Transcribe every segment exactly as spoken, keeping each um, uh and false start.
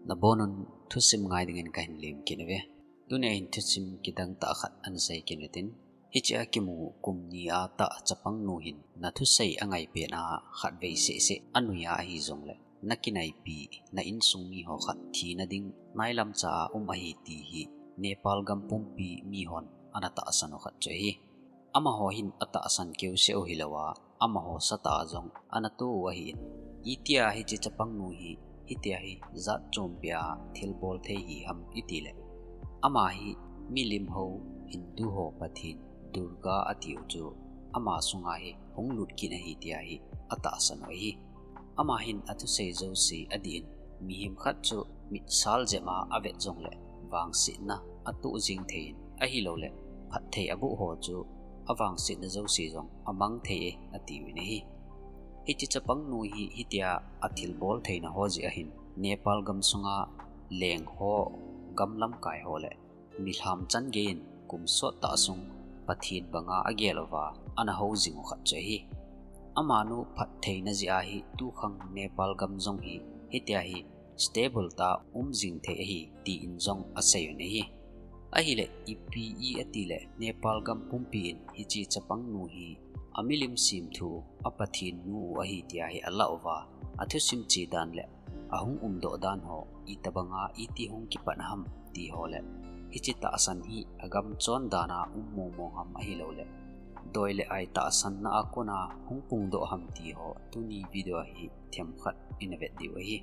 Nabonun thusim ngai dingin kahin lemkit uve. Tunia hin thusim kidang tah khat ana sei kit utin. Hichea kimu kum ni a tah chapang nu hin nathusei angai pet a khatvei sehseh anuiya ahi jongle, nakinaipi, na insung miho khat thina ding nailam cha a um ahi ti hi Nepal gam pumpi mihon ana tahsan u khat chu ahi. Amaho hin atahsan keuseh u hilouva, amaho satah a jong ana to u ahin. Itia hiche chapang nu hi, hitia hi jat chompi a thilbol thei hi ham itile, ama hi milim ho Hindu ho pathen Durga atiu chu ama sunga hi hung lut kit ahi tia hi atahsan u ahi. Ama hin athusei jouse adih in, mihem khat chu mitsal jep a avet jongle vangsetna atoh jing thei in, ahilouleh phatthei aboh ho chu avangsetna jouse jong amang thei e atiuvin ahi. Hiche chapang nu hi hitia athilbol theina ho jeh ahin Nepal gam sunga leng ho, gam lamkai ho le milham chan geiyin kum sottah sung Pathen banga agel uva ana hou jing u khat chu ahi. Amanu phattheina jeh a hi tukhang Nepal gam jong hi hitia hi stable tah a um jing thei ahi tin jong asei un ahi. Ahile ipi i atile Nepal gam pumpi in hiche chapang nu hi amilim semthu a Pathen nu u ahi tia hi alah uva, athusim che dan le ahung umdoh dan ho itobanga iti hung kipat ham ti ho le, hiche tahsan hi agam chon dan a um mong mong ham ahilouleh doi le ai tahsanna a kona hung pungdoh ham ti ho tuni video a hi themkhat ina vet diu ahi.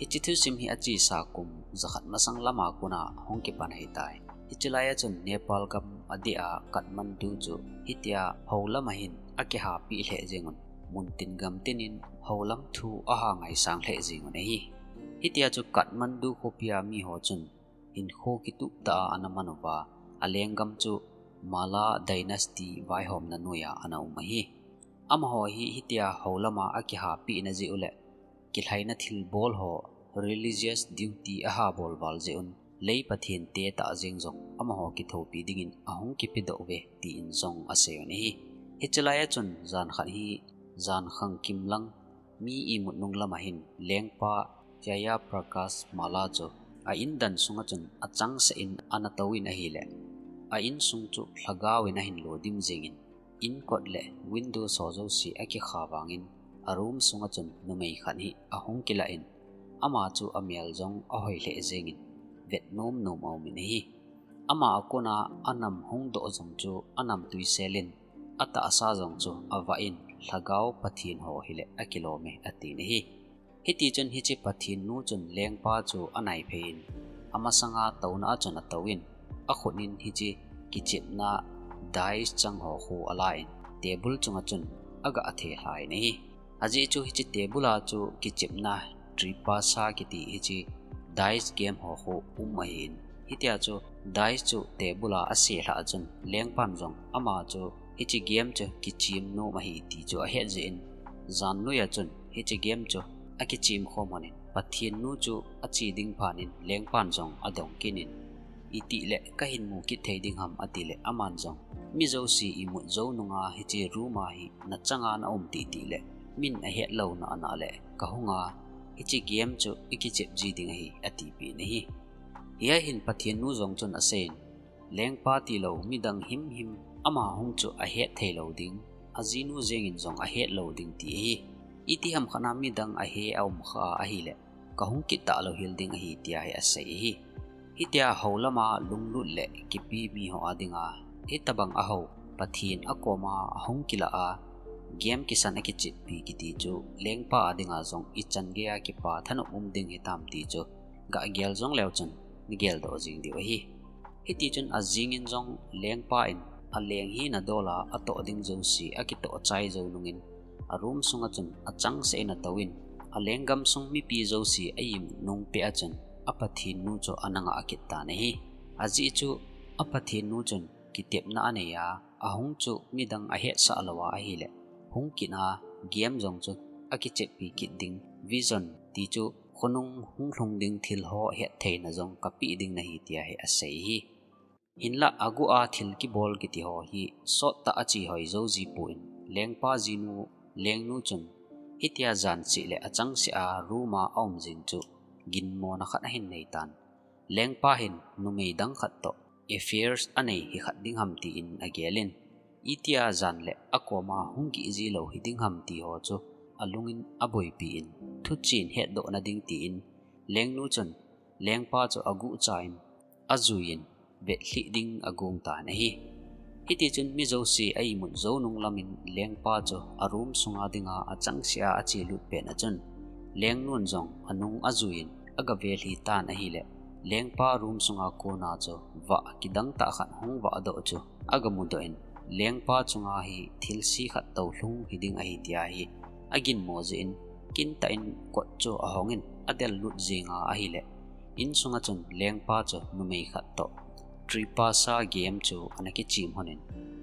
Hiche thusim hi achesa kum jakhat masang lama kona hung kipan ahitai. Hiche laia chun Nepal gam adeh a Kathmandu chu hitia hou lama hin akihapeh lheh jengun, muntin gamtin in hou lam thu aha ngaisang lheh jengun ahi. Hitia chu Kathmandu khopia miho chun hinkho kitup tah a ana man uva, alenggam chu Malla dynasty vaihomna noiya ana um ahi. Amaho hi hitia hou lama akihapehna jeh u le kilhaina thilbol ho, religious duty aha bol val jeh un, lei pathen te tah jeng jong amaho kithopi dingin ahung kipedoh uve tin jong asei un ahi. Hiche laia chun jan khat hi jan khangkim lang mi imut nung lama hin lengpa Jayaprakash Malla chu a indan sunga chun achangseh in ana touvin ahile, a insung chu lhagao in ahin lo dim jengin, inkot le window ho jouse akikha vangin, a room sunga chun numei khat hi ahung kilah in, ama chu amel jong ahoi lheh jengin, vet nom nom aumin ahi. Ama akona anam hung doh jong chu anamtui selin, atahsa jong chu avah in, lhagao pathen ho hile akilom e atin ahi. Hitichun hiche pathen nu chun lengpa chu anaiphei in, amasanga touna a chun atouvin, akhut in hiche kichepna dice chang ho khu alan, table chunga chun aga athelha in ahi. Ajeh chu hiche table a chu kichepna tripasa kiti hiche dice game ho khu um ahin, hitia chu dice chu table a aselhah chun lengpan jong ama chu hiche game chu kichem nom ahi ti chu ahet jeh in, jan noiya chun hiche game chu akichem khom lhonin, pathen nu chu ache ding phat in lengpan jong adong kit in, itile kahin mu kit thei ding ham atile, aman jong, mi jouse imut jou nunga hiche room a hi nachanga na um titile, min ahet louna ana le kahunga hiche game chu ikichep ji ding ahi atipeh in ahi. Hia hin pathen nu jong chun aseiyin, lengpa tilou midang himhim ama hung chu ahet theilou ding, ajinu jengin jong ahet lou ding ti ahi. Itiham khat a midang ahe aum kha ahile, kahung kit talou hel ding ahi tia hi asei ahi. Hitia hou lama lunglut le kipe miho a dinga hitobang a hou pathen akoma ahung kilah a, game kisan akicheppi kiti chu lengpa a dinga jong ichan geiya kipa thanop um ding hitam ti chu gah gel jong leu chun nageldoh jing diu ahi. Hitichun ajingin jong lengpa in aleng hi nadol a atoh ding jouse akitoh chai jou nungin, a room sunga chun achangseh in atouvin, alenggam sung mipi jouse aimut nung peh a chun, apathen nu chu ana ngah kit tan ahi. Ajeh chu apathen nu chun kitepna anei a, ahung chu midang ahetsah louva ahile, hung kit a, game jong chu akicheppi kit ding, vision ti chu khonung hung lhung ding thil ho hettheina jong kapeh ding nahi tia hi asei ahi. Hinlah aguh a thil kibol kiti ho hi sottah a chehoi jou jipon, lengpa jinu, lengnu chun hitia jan cheh le achangseh a room a aum jing chu ginmona khat ahin nei tan. Lengpa hin numei dang khat toh affairs anei hikhat ding ham tin agel in, itia jan le akoma hung gihji lou hiding ham ti ho chu alungin aboipi in, thuchen hetdohna ding tin, lengnu chun lengpa chu aguhcha in, ajui in, vetlhih ding agong tan ahi. Hitichun mi jouse a imut jou nung lamin lengpa chu a room sunga dinga achangseh a achelut pet a chun, lengnun jong anung ajui in agavetlhi tan ahile, lengpa room sunga kona chu vah kidang tah khat hung vahdoh chu agamudoh in, lengpa chunga hi thilse khat toulhung hiding ahi tia hi aginmo jeh in, kintah in kot chu ahong in adellut jeng a ahile, insunga chun lengpa chu numei khat toh tripasa game chu ana kichem lhon in,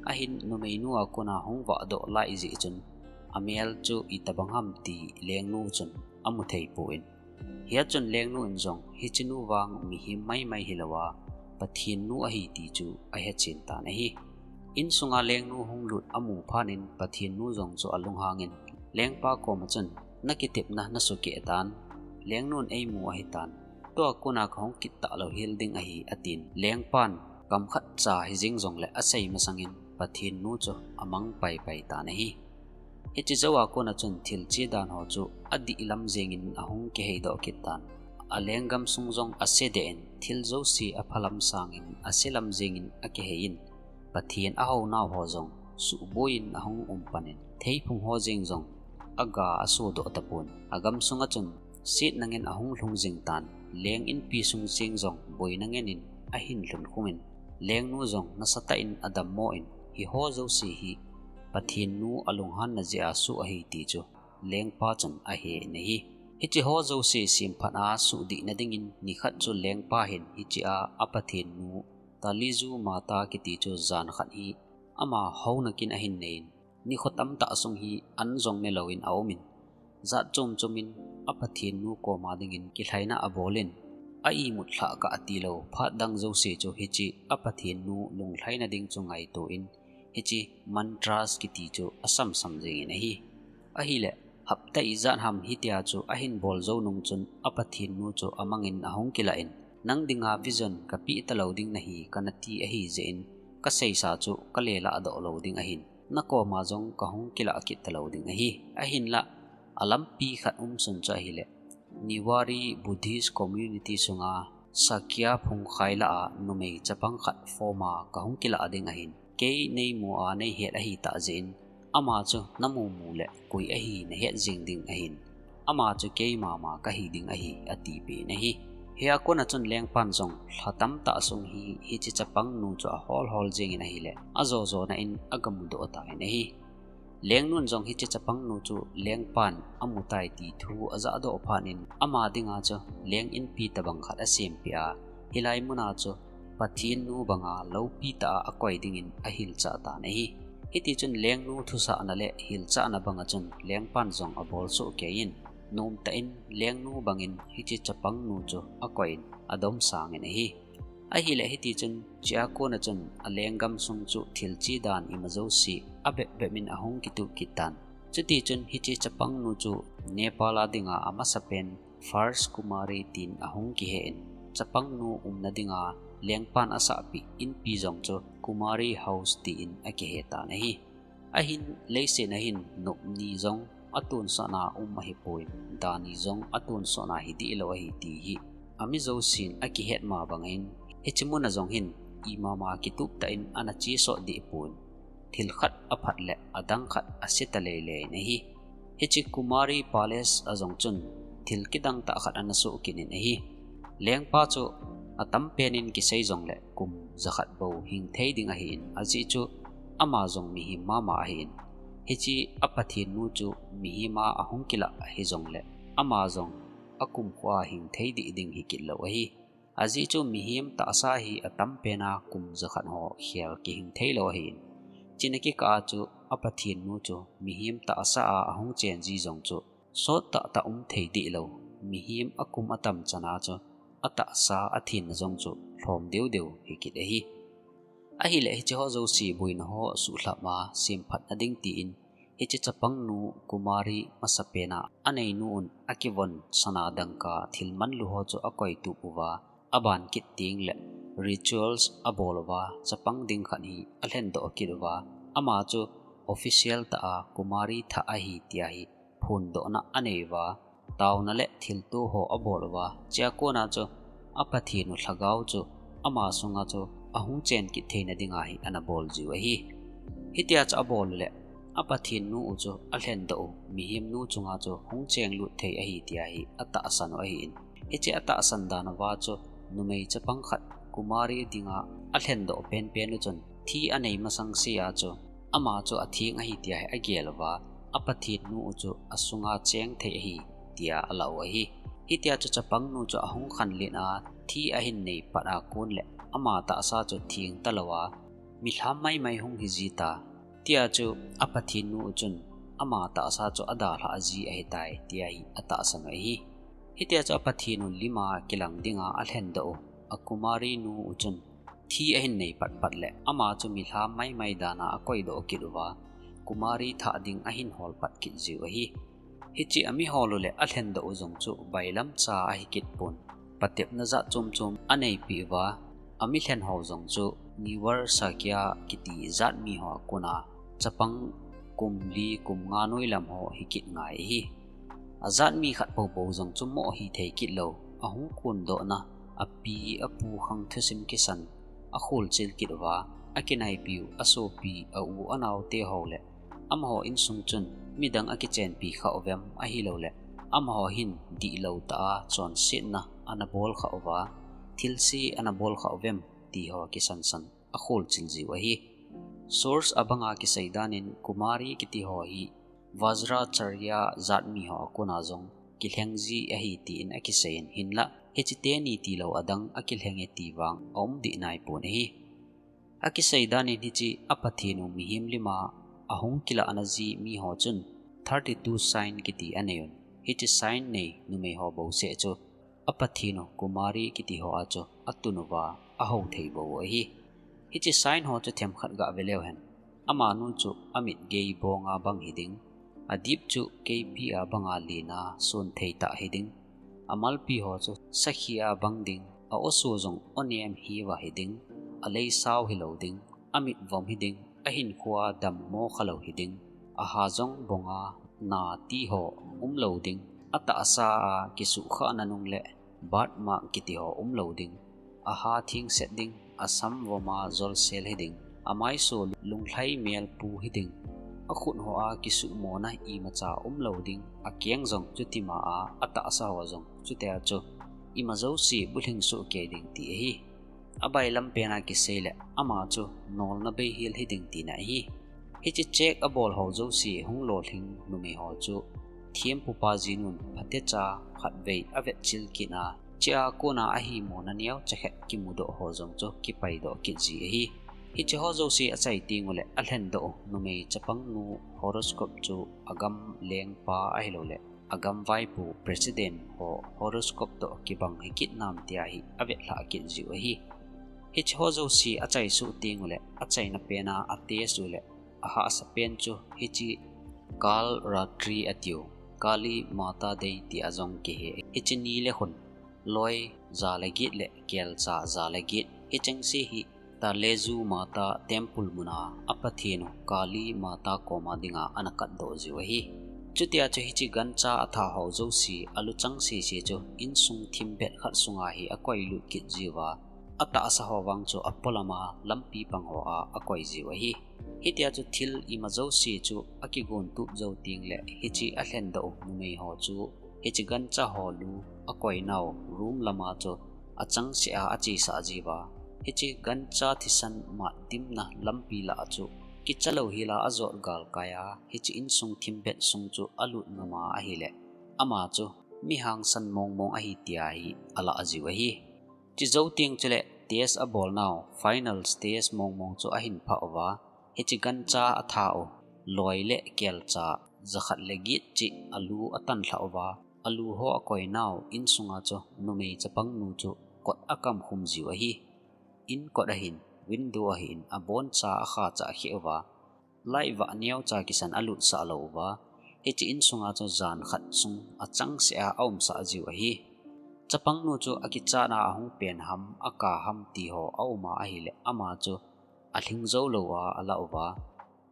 ahin numeinu a kona hung vahdoh lai jeh chun, amel chu itobang ham ti lengnu chun amu thei pon, hia chun lengnu in jong hichenu vang mihem maimai hilou a, Pathen nu ahi ti chu ahechen tan ahi. Insunga lengnu hung lut amu phat in Pathen nu jong chu alunghang in, lengpa koma chun, nakitepna nasukeh tan, lengnun eimu ahitan, tua kona kahung kit talou hel ding ahi, atin, lengpan kamkhat cha hijeng jongle asei masangin Pathen nu chu amang paipai tan ahi. Hiche jou a kona chun thilse dan ho chu adihlam jengin ahung kiheidoh kit tan. Alenggam sung jong ase deh in, thil jouse aphalam sangin aselam jengin akihei in, Pathen ahounau ho jong suhboi in ahung um pan in, theiphung ho jeng jong aga asodoh tapon, agamsunga chun setna ngen ahung lhung jing tan, leng inpi sung jeng jong boina ngen in ahin lhun khum in, lengnu jong nasatah in adammo in, hiho jouse hi Pathen nu alunghanna jeh a soh ahi ti chu lengpa chun ahe in ahi. Hiche ho jouse semphat a suhdihna dingin nikhat chu lengpa hin hiche a, a Pathen nu Talizhu Mata kiti chu jan khat hi ama houna kin ahin nei in, nikho tamtah sung hi an jong nelou in aum in, jat chom chom in a Pathen nu koma dingin kilhaina abol in, a imut lhah kah atilou phat dang jouse chu hiche a Pathen nu lunglhaina ding chu ngaito in, hiche mantras kiti chu asam sam jeng in ahi. Ahile, hapta ijat ham hitia chu ahin bol jou nung chun a Pathen nu chu amangin ahung kilah in, nang dinga vision kapeh talou ding nahi kana ti ahi jeh in, kaseisa chu kale lahdoh lou ding ahin, nakoma jong kahung kilah kit talou ding ahi. Ahinlah, alampi khat umsun chu ahile, Newari Buddhist Community sunga Sakya phungkhai lah a numei chapang khat form a kahung kilah ding ahin, kei neimu a neihet ahitah jeh in, ama chu namu mu le koi ahi nahet jeng ding ahin, ama chu keima ma kahi ding ahi, atipeh in ahi. Hia kona chun lengpan jong lha tamtah sung hi hiche chapang nu chu ahol hol jeng in ahile, ajo jona in agamudoh tan ahi. Lengnun jong hiche chapang nu chu lengpan amutai ti thu ajahdoh phat in, ama dinga chu leng inpi tobang khat asempeh a, hilai muna chu Pathen nu banga loupi tah a akoi dingin ahilchah tan ahi. Hitichun lengnu thusahna le hilchahna banga chun lengpan jong abolsoh kei in, nomtah in lengnu bangin hiche chapang nu chu akoi in adomsang in ahi. Ahile hitichun, chua kona chun alenggam sung chu thilse dan ima jouse abep bep in ahung kitup kit tan. Chutichun hiche chapang nu chu Nepal a dinga amasapen First Kumari tin ahung kihe in, chapang nu umna dinga lengpan asahpeh inpi jong chu Kumari House tin akihe tan ahi. Ahin, leiset a hin nop ni jong atonsot na um ahipon, dan ni jong atonsot na hideh lou ahi ti hi ami jousen akihet ma bangin, hiche muna jong hin imama kitup tah in ana chesot deh pon, thil khat aphat le adang khat ase talei lei in ahi. Hiche Kumari Palace a jong chun thil kidang tah khat ana soh kit in ahi. Lengpa chu atampen in kisei jongle kum jakhat bou hing thei ding ahin, ajeh chu ama jong mihem mama ahin, hiche a Pathen nu chu mihem a ahung kilah hijongle ama jong akumkho a hing thei deh ding hikit lou ahi. Ajeh chu mihem tahsa hi atampen a kum jakhat ho khel kihing theilou ahin, chuna kikah a chu a Pathen nu chu mihem tahsa a ahung chen ji jong chu sottah tah um thei deh lou, mihem akum atam chan a chu atahsa athenna jong chu lhom deu deu hikit ahi. Ahile hiche ho jouse boina ho suhlhap a semphatna ding tin Hiche chapangnu Kumari masapena aneinu un akivon sana dangka thil manlu ho chu akoitup uva, aban kit tengle rituals abol uva, chapang ding khat hi alhendoh kit uva, ama chu official tah a Kumari thah ahi tia hi phondohna anei uva, taona le thilto ho abol uva, chua kona chu a Pathen u lhagao chu ama sunga chu ahung chen kit theina dinga hi ana bol jiu ahi. Hitia chu abol uleh a Pathen nu u chu alhendoh u mihem nu chunga chu hung chenglut thei ahi tia hi atahsan u ahin. Hiche atahsan dan uva chu numei chapang khat Kumari dinga alhendoh penpen u chun thi anei masang sea chu ama chu atheng ahi tia hi agel uva, a Pathen nu u chu asunga cheng thei ahi tia alah u ahi. Hitia chu chapangnu chu ahung khanlen a thi ahin nei pat a kon le ama tahsa chu theng talou a, milham maimai hung hi jita, tia chu a Pathen nu u chun ama tahsa chu adalhah ji ahitai tia hi atahsan u ahi. Hitia chu a Pathen u lima kilang dinga alhendoh u a Kumari nu u chun thi ahin nei patpat le ama chu milham maimai dana akoidoh kit uva, Kumari thah ding ahin hol pat kit jiu ahi. Hiche amihol u le alhendoh u jong chu bailamcha ahi kit pon, patepna jat chom chom aneipeh uva, amilhen ho jong chu Nivar Sakya kiti jatmi ho a kona chapang kum li kum nga noilam ho hi kit ngai ahi. Ajatmi khat poupou jong chu moh hithei kit lou, ahung kondohna, api apu khang thusim kisan akholchil kit uva, akinaipiu asopi, a u anaote ho le amaho insung chun midang akichenpi kha uvem ahilouleh amaho hin dihlou tah a chonsetna ana bol kha uva, thilse ana bol kha uvem ti ho kisansan akholchil jiu ahi. Source abanga kisei danin Kumari kiti ho hi Vajracharya jatmi ho a kona jong kilheng ji ahi tin akiseiyin, hinlah hiche teni tilou adang akilheng e ti vang aum dih naipon ahi. Akisei danin hiche a Pathen u mihem lima ahung kilahna ji miho chun thirty-two sign kiti anei un. Hiche sign nei numei ho bouseh chu a Pathen u Kumari kiti ho a chu atun uva ahou thei bou u ahi. Hiche sign ho chu themkhat gah ve leu hen. Amanu chu amit gei bonga bang hiding, adip chu keipi a banga lena sun thei tah hiding, amalpi ho chu sakhi a bang ding, a-o su jong onem hiuva hiding, aleisau hilou ding, amit vom hiding, ahinkhoa dammo khalou hiding, aha jong bonga na ti ho umlou ding, atahsa a kisuhkhahna nung le birthmark kiti ho umlou ding, aha thengset ding, asam voma jolsel hiding, amaiso lunglhai melpu hiding, akhut hoa kisuhmona imacha umlou ding, akeng jong chutima a, atahsa ho jong chutia chu imajouse bulhing sohkei ding ti ahi. Abailam pena kisei le ama chu nolna beihel hiding tina ahi. Hiche check abol ho jouse hung lolhing numei ho chu thempupa jinun phatecha khatvei avetchil kit a, chua kona ahimona neocha khat kimudoh ho jong chu kipaidoh kit ji ahi. Hiche ho jouse achai tengule alhendoh u numei chapangnu horoscope chu agam lengpa ahilouleh agam vaipo president ho horoscope toh kibang hikit nam tia hi avetlhah kit jiu ahi. Hiche ho jouse achai soh tengule achaina pena a test ule ahahsa pen chu hiche Kal Ratri atiu, Kali Mata Day tia jong kihe. Hiche ni le khun loi ja le get le kelcha ja le get, hichengse hi Taleju Mata Temple muna a Pathen u Kali Mata koma dinga ana katdoh jiu ahi. Chutia chu hiche gancha atha ho jouse aluchang sese chu insung thimbet khat sunga hi akoilut kit jiuva, atahsa ho vang chu apolama lampi pang hoa akoi jiu ahi. Hitia chu thil imajouse chu akigontup jou tengle hiche alhendoh u numei ho chu hiche gancha ho lu akoinau room lama chu achangseh a achesah jiuva, hiche gancha thisan matdimna lampi lah a chu kichalou hila ajot galkai a, hiche insung thimbet sung chu alut ngama ahile ama chu mi hangsan mongmong ahi tia hi alah jiu ahi. Chujou teng chule test abolnau final stage mongmong chu ahin phah uva, hiche gancha atha u loi le kelcha jakhat le get cheh alu atanlhah uva, alu ho akoinau insunga chu numei chapangnu chu kot akamkhum jiu ahi. Inkot ahin, window ahin, aboncha akhachah kheh uva, light vah neocha kisan alutsah lou uva, hiche insunga chu jan khat sung achangseh a aumsah jiu ahi. Chapangnu chu akichat a ahung pen ham, akap ham ti ho aum a ahileh ama chu alhing jou lou a alah uva,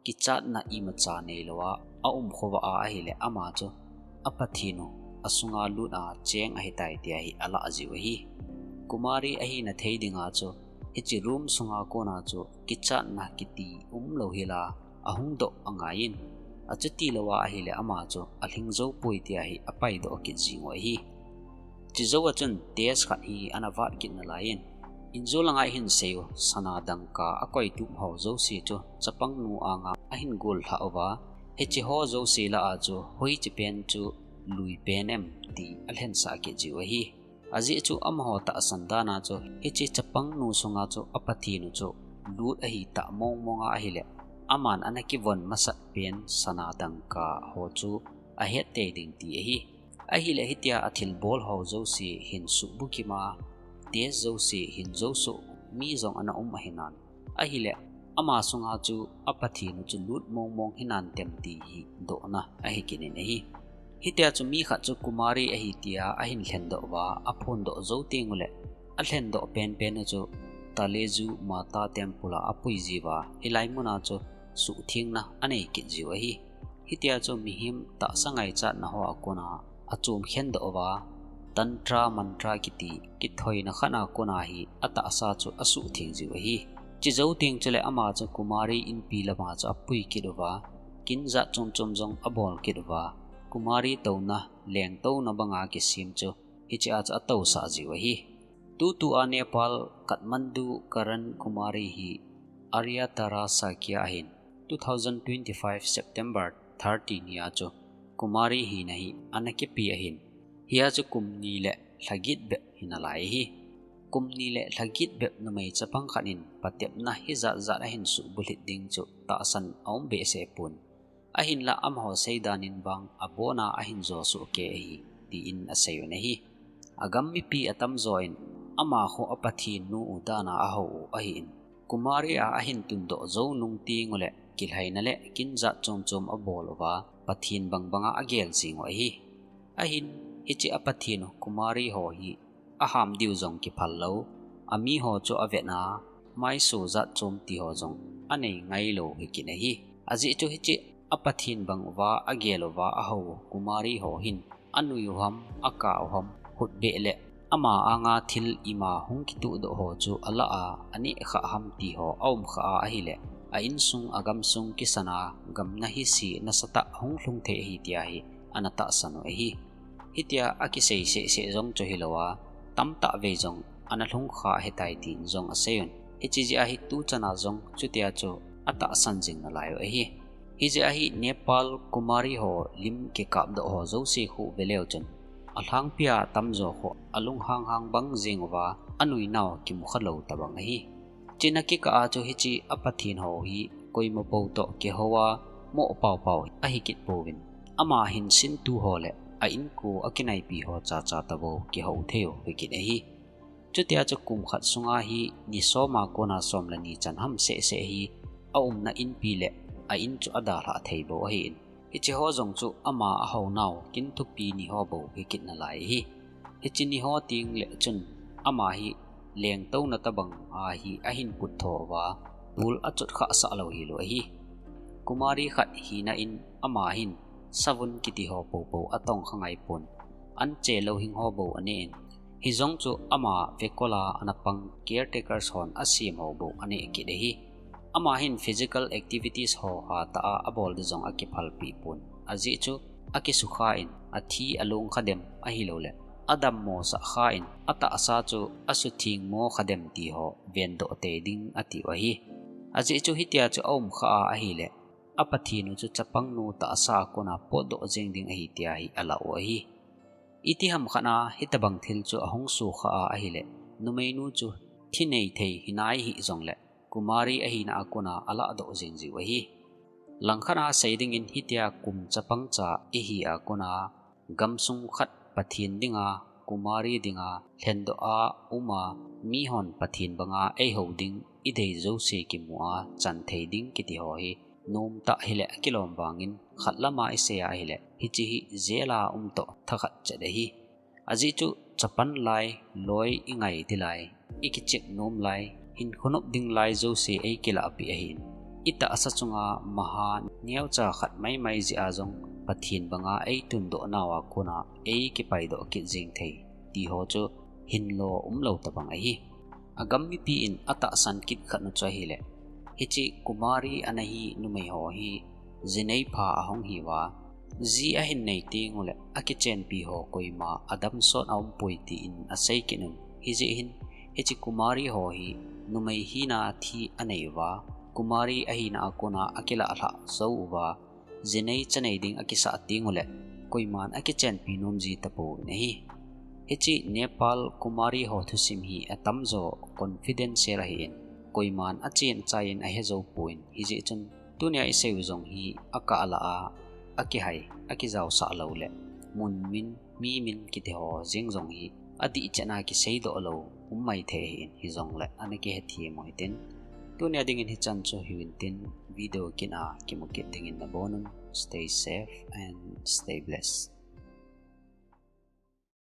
kichatna imacha neilou a aum khovah a ahileh ama chu aPathen u asunga lut a cheng ahitai tia hi alah jiu ahi. Kumari ahina thei dinga chu hiche room sunga kona chu kichatna kiti umlou hila ahung doh angaiyin, achuti lou a ahileh ama chu alhing jou poi tia hi apaidoh kit jing u ahi. Chujou a chun test khat hi ana vat kit nalaiyin, injo langa ihin seiyu sana dangka akoi tup ho jouse chu chapangnu anga ahin gollhah uva, hiche ho jouse lah a chu hoiche pen chu lui pen em ti alhensah kit jiu ahi. Ajeh chu amaho tahsan dan a chu hiche chapangnu sunga chu aPathen u chu lut ahitah mong mong a ahileh, aman ana kivon masat pen sana dangka ho chu ahet tei ding ti ahi. Ahileh hitia athilbol ho jouse hin suhbukim a, test jouse hin josuh mi jong ana um ahinan, ahileh ama sunga chu aPathen u chu lut mong mong hinan tem ti hi dohna ahi kit in ahi. Hitia chu mi khat chu Kumari ahi tia ahin lhendoh uva aphondoh jou teng uleh, alhendoh penpen u chu Taleju Mata Temple a apui jiuva, hilai muna chu suhthengna anei kit jiu ahi. Hitia chu mihem tahsa ngaichatna ho a kona achom khendoh uva, Tantra Mantra kiti kithoina khat a kona hi atahsa chu asuhtheng jiu ahi. Chujou teng chuleh ama chu Kumari inpi lama chu apui kit uva, kin jat chom chom jong abol kit uva, Kumari touna, lengtouna banga kisem chu hiche a chu atousah jiu ahi. Tutua Nepal, Kathmandu, Karan Kumari hi Aryatara Sakya ahin, two thousand twenty-five September thirty nia chu Kumari hina hi ana kipe ahin, hia chu kum ni le lha get bep hinalai ahi. Kum ni le lha get bep numei chapang khat in patepna hijat jat ahin suhbulhit ding chu tahsan aum behseh pon. Ahinlah amaho seidan in vang abona ahin josuh kei ahi, tin asei un ahi. Agam mipi atamjo in ama khu aPathen nu u dan a ahou u ahin, Kumari a ahin tundoh jou nung teng uleh kilhaina le kin jat chom chom abol uva, Pathen bang banga agel jing u ahi. Ahin, hiche aPathen u Kumari ho hi aham diu jong kiphal lou, amiho chu avet a, maiso jat chom ti ho jong anei ngailou hi kit in ahi. Ajeh chu hiche aPathen bang uva agel uva ahou u Kumari ho hin anui u ham, akap u ham, hutbeh leh ama anga thil ima hung kituhdoh ho chu alah a, aneh khah ham ti ho aum khah a ahileh, a insung agamsung kisana gamna hise nasatah hung lhung thei ahi tia hi ana tahsan u ahi. Hitia akisei sehseh jong chu hilou a, tamtah vei jong ana lhung kha ahitai tin jong asei un. Hiche jeh a hi tuchan a jong chutia chu atahsan jing nalai u ahi. Hijeh a hi Nepal Kumari ho lim kikapdoh ho jouse khu veleu chun, alhangpia atamjo khu alunghang hang bang jeng uva, anui nau kimukha lou tobang ahi. Chuna kikah a chu hiche aPathen ho hi koima bou toh kihou a, moh paopao ahi kit pouvin, ama hin sintu ho leh a inko akinaipi ho chacha tobou kihou thei u hi kit ahi. Chutia chu kum khat sunga hi ni som a kona som le ni chan ham sehseh hi aumna inpi leh a in chu adalhah thei bou ahin, hiche ho jong chu ama ahou nau kin thupi ni ho bou hi kit nalai ahi. Hiche ni ho teng leh chun ama hi lengtouna tobang a hi ahin put tho uva, tul achot khah sah lou hilou ahi. Kumari khat hina in ama hin savun kiti ho poupou atong kha ngaipon, anche louhing ho bou aneh in, hijong chu ama vekol a ana pang caretakers hon asem ho bou aneh kit ahi. Ama hin physical activities ho hatah a abol di jong akiphalpeh pon, ajeh chu akisukha in, athi along kha dem ahilouleh adammo sah kha in, atahsa chu asuthengmo kha dem ti ho vendoh tei ding ati u ahi. Ajeh chu hitia chu aum khah a ahileh, aPathen u chu chapangnu tahsa a kona potdoh jeng ding ahi tia hi alah u ahi. Itiham khat a hitobang thil chu ahung sokhah a ahileh, numeinu chu thi nei thei hinai hih jongleh, Kumari ahina a kona alahdoh jing jiu ahi. Langkhat a sei dingin hitia kum chapangcha ihi a kona gamsung khat Pathen dinga, Kumari dinga lhendoh a uma, mihon Pathen banga eihou ding idei jouse kimu a chan thei ding kiti ho hi nom tah hileh akilom vangin khat lama isei a hileh hiche hi jail a um toh thakhat chet ahi. Ajeh chu chapan lai, loi ingai ti lai, ikichep nom lai, hinkho nop ding lai jouse eikilah peh ahin. Itahsa chunga maha neocha khat maimai jeh a jong Pathen banga eitundoh nauva kona eikipaidoh kit jeng thei, ti ho chu hinlo umlou tabang ahi. Agam mipi in atahsan kit khat nu chu ahileh, hiche Kumari ana hi numei ho hi jinei pha ahung hiuva, ji ahin nei tenguleh akichenpi ho koima adam sot aumpoi tin asei kit un. Hijeh hin, hiche Kumari ho hi numei hina thi anei uva, Kumari ahina a kona akilah lhah jou uva, jinei chanei ding akisah tenguleh koiman akichenpi nom ji tapouvin ahi. Hiche Nepal Kumari ho thusim hi atamjo confidential ahin, koiman achen achaiyin ahe jou pon, hijeh chun tunia isei u jong hi akah lah a akihai, akijaosah louleh mun min, mi min kiti ho jeng jong hi adihchetna kiseidoh lou um maithei ahin, hijongleh ana kihethem u hitin. Tunia dingin hichan chu hiuvin tin, video kit a kimu kit dingin nabonun, stay safe and stay blessed.